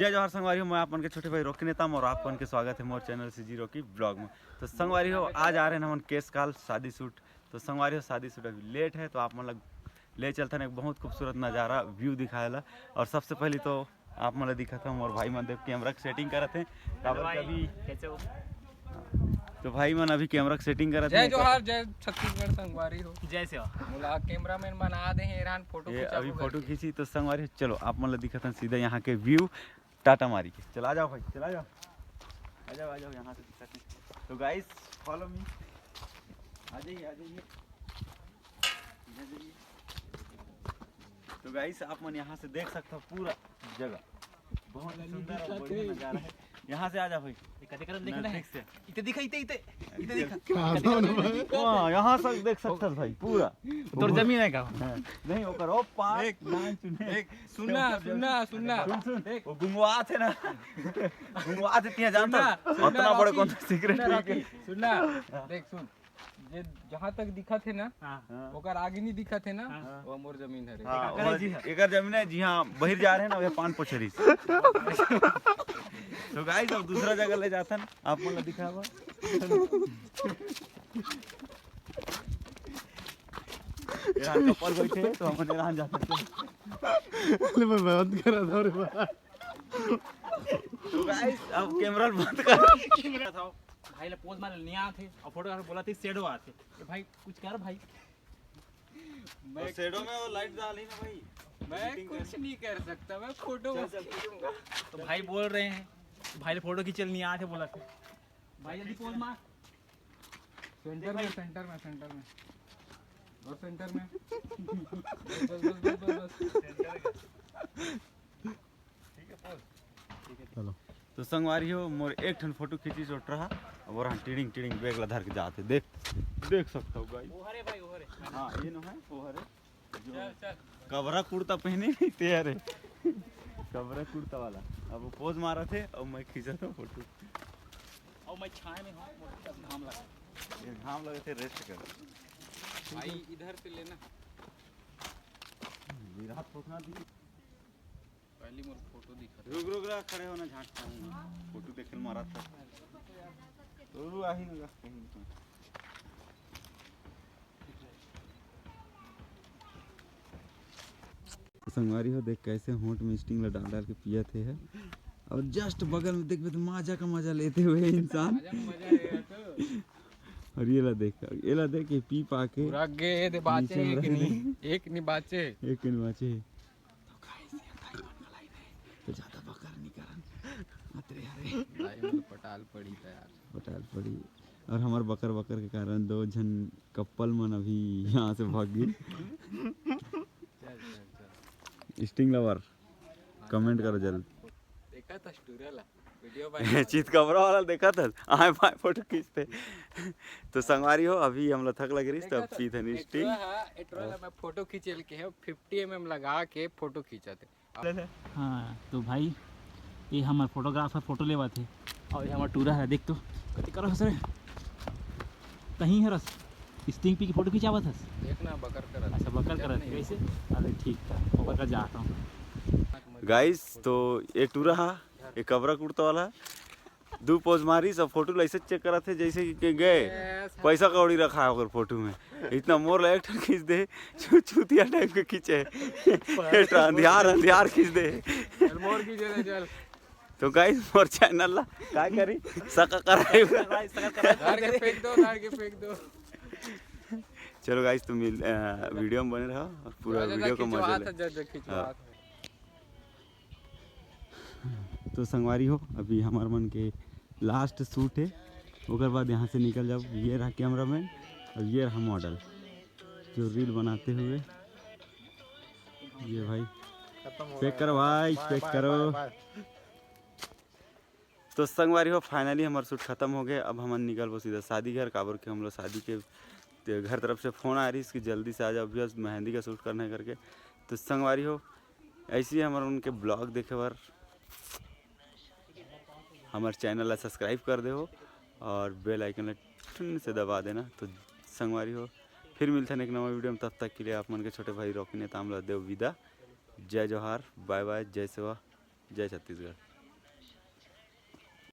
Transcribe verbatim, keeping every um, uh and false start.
जय जोहार संगवारी हो, मैं आप मन के छोटे भाई रॉकी नेताम और आप मन के स्वागत है मोर चैनल सीजी रॉकी ब्लॉग में। तो संगवारी हो, आज आ रहे हैं हमन केस काल शादी शूट। तो संगवारी हो, शादी शूट अभी लेट है, तो आप मन ला ले चलथन एक बहुत खूबसूरत नज़ारा, व्यू दिखाए ला। और सबसे पहले तो आप मन ला दिखाथन मोर भाई मन, देख कैमरा के सेटिंग करत हैं। काबर भाई, कभी कैसे हो? तो भाई मन अभी कैमरा के सेटिंग करत जय हैं। जोहार, जय छत्तीसगढ़ संगवारी हो। जय सेवा। मोला कैमरामैन बना दे हैं, एरान फोटो ये खिंचाबो अभी फोटो करके। खींची तो संगवारी हो, चलो आप मन ला दिखाथन सीधा यहाँ के व्यू टाटा मारी के। चला जाओ भाई, चला जाओ, आ जाओ, आ जाओ, यहाँ से दिखाते हैं। तो गाइस, फॉलो मी, आ जाइए, आ जाइए, आ जाइए। तो गाइस, आप मन यहाँ से देख सकते हो पूरा जगह, बहुत ही सुंदर और बढ़िया नज़ारा है। यहाँ से आ जाओ भाई, ये कदे कदे देखना है। नजदीक से। इते दिखा, इते, इते, इते दिखा। वाह, यहाँ से देख सकते हो भाई पूरा। तोर जमीन है का? हाँ, नहीं, ओकर ओ पार देख, नाम सुने। देख, सुनना, सुनना, सुनना। सुन, सुन। देख। वो गुंगवा थे ना, गुंगवा थे, तिया जानता सुनना, है? सुनना, उतना बड़े रॉकी, कौन सा सीक्रेट सुनना, नहीं रॉकी, के? सुनना। हाँ। देख, सुन, जे जहाँ तक दिखत है ना, हाँ। ओकर आगे नहीं दिखत है ना, हाँ। वो मोर जमीन है रे। हाँ, एकर वो जी है। एकर जमीन है, जी हाँ, बहिर जा रहे हैं ना, वो पान पोछरी। तो गाइस, अब दूसरा जगह ले जाथन, आप मन ला दिखावा। यहाँ कपल बैठे हैं, तो हम यहाँ जा सकते हैं। अरे, मैं बंद करा था रे भाई। तो गाइस, अब कैमरा बंद कर। भाई ला पोज मारे नहीं आते और फोटोग्राफर बोला थे शेडो आते। तो भाई कुछ कर भाई। मैं और शेडो में वो लाइट डाली ना भाई। मैं कुछ नहीं कर सकता, मैं फोटो चल, बस चल। खींचूंगा। तो भाई बोल रहे हैं, भाई ला फोटो खींचल नहीं आते बोला थे। भाई जल्दी पोज मार। सेंटर में, सेंटर में, सेंटर में। और सेंटर में। बस, बस, बस, बस, बस। चलो। तो संगवारी हो, मोर एक ठन फोटो खींची चोट रहा, अब ओरहन टिड़िंग टिड़िंग बैग ला धर के जाते। देख, देख सकता हूँ गाइस। ओहरे भाई, ओहरे। हाँ, ये नो है, ओहरे। जो चल, चल। कबरा कुर्ता पहने नहीं ते, अरे। कबरा कुर्ता वाला। अब वो पोज मारा थे, अब मैं खींचा था फोटो। अब मैं छाए में हूँ, घाम लगा। ये घाम लगे थे, रेस्ट कर। भाई, इधर से लेना। ये रात पहुंचना थी। पहली मोर फोटो दिखा। रुक, रुक, रुक, खड़े होना, झांकता हूँ। फोटो देखे मारा था। तो आही ना, कहीं। संगवारी हो, देख कैसे होंठ में स्टिंग ला डाल डाल के पियत हे है। और जस्ट बगल में देखबे तो माजा का मजा लेते हुए इंसान। माजा का मजा लेगा तो। और ये ला देख, ये ला देख, ये पी पा के पूरा गे दे बाचे नीचे एक में नहीं, एक नहीं बाचे। एक नहीं बाचे। तो गाइस, ये खाई बन गलाई दे। तो ज्यादा बकर नहीं करन। अतरे हरे। भाई, मतलब पटाल पड़ी था यार। पटाल पड़ी। और हमार बकर बकर के कारण दो झन कपल मन अभी यहाँ से भाग गए। चल, चल, चल। स्टिंग लवर, कमेंट करो जल्द। देखा था स्टूरा ला, वीडियो बना। चित कबरा वाला देखा था, आए भाई फोटो खींचते। तो संगवारी हो, अभी हमला थक लग रही, तब देखा था? पीथन स्टिंग। एटवा हा, एटवा ला मैं फोटो खींचे के है, फिफ्टी एम एम लगा के फोटो खींचा थे। हाँ, तो भाई, ये हमर फोटोग्राफर फोटो लेवत हे, और ये हमर टूरा है, देख तो, कति करत हस रे? तहीं हरस, स्टिंग पी के फोटो खिंचावत हस? देखना, बकर करत। अच्छा, बकर करत हे, कैसे? अरे ठीक था, बकर जाता हूँ। गाइस, तो ये टूरा हा, ये कबरा कुर्ता वाला, दू पोज मारी, सब फोटो ला ऐसे चेक करत हे, जैसे कि गए, पैसा कौड़ी रखा है ओकर फोटो में। इतना मोर ला एक ठन खींच दे, चू-, चूतिया टाइप के खींचे। ये तो अंधियार, अंधियार खींच दे। चल, मोर खींचे ना, चल। तो गाइस, मोर चैनल ला का करी? सका कराई। धार के फेंक दो, धार के फेंक दो। चलो गाइस, तो मिल, अ, वीडियो में बने रहो और पूरा वीडियो को मजा ले। खिंचवा था, जब खिंचवा हाँ। था। तो संगवारी हो, अभी हमार मन के लास्ट शूट है, ओकर बाद यहाँ से निकल जाओ। ये रहा कैमरामैन और ये रहा मॉडल, जो रील बनाते हुए। ये भाई, पैक करो भाई, पैक करो। तो संगवारी हो, फाइनली हमार शूट खत्म हो गए। अब हमन निकलबो सीधा शादी घर, काबर के हम लोग शादी के ते घर तरफ से फोन आ रही कि जल्दी से आ जाओ भैया, मेहंदी का शूट करना है करके। तो संगवारी हो, ऐसे ही हमारे उनके ब्लॉग देखे बर हमारे चैनल ला सब्सक्राइब कर दे हो और बेल आइकन ला ठुन से दबा देना। तो संगवारी हो, फिर मिलते हैं एक नवा वीडियो में, तब तक के लिए आप मन के छोटे भाई रॉकी नेताम ला देव विदा। जय जोहार, बाय बाय, जय सेवा, जय छत्तीसगढ़।